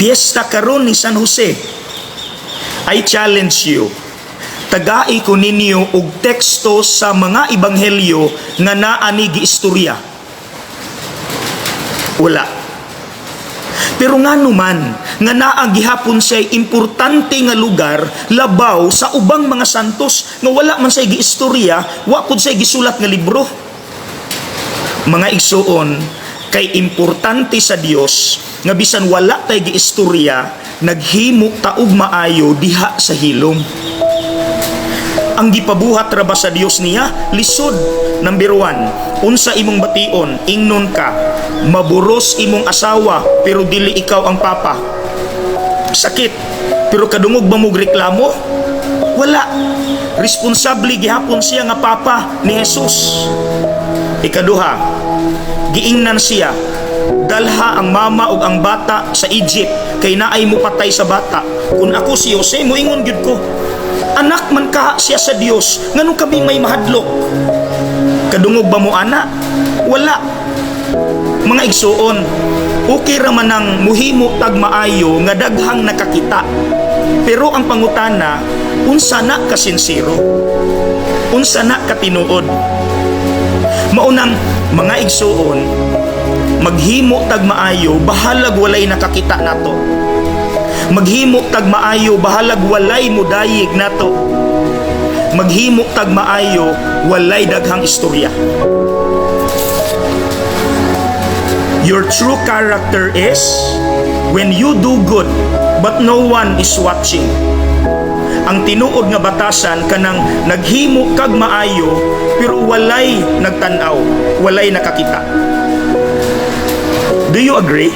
Piyesta karon ni San Jose. I challenge you. Tagai ko ninyo og teksto sa mga ebanghelyo nga naa ni giistorya. Wala. Pero ngano man nga naa gihapon siya importante nga lugar labaw sa ubang mga santos nga wala man siya giistorya, wa pud siya gisulat nga libro? Mga igsuon, kay importante sa Dios nga bisan wala tay giistorya, naghimo ta og maayo diha sa hilom. Ang gipabuhat ra ba sa Dios niya? Lisod. Number 1, unsa imong bation? Ingnon ka, maburos imong asawa pero dili ikaw ang papa. Sakit. Pero kadungog ba mog reklamo? Wala. Responsable gihapon siya nga papa ni Jesus. Ikaduha, giingnan siya, "Dalha ang mama ug ang bata sa Egypt kay naay mupatay sa bata." Kung ako si Jose, moingon gyud ko, "Anak man ka siya sa Dios, ngano kami may mahadlok?" Kadungog ba mo ana? Wala. Mga igsuon, okay ra man ang muhimo tag maayo nga daghang nakakita. Pero ang pangutana, unsa na ka sinsero? Unsa na ka tinuod? Maunang mga igsuon, maghimo tag maayo bahalag walay nakakita nato. Maghimo tag maayo bahalag walay mudayig nato. Maghimo tag maayo walay daghang istorya. Your true character is when you do good but no one is watching. Ang tinuod nga batasan, kanang naghimo kag maayo pero walay nagtan-aw, walay nakakita. Do you agree?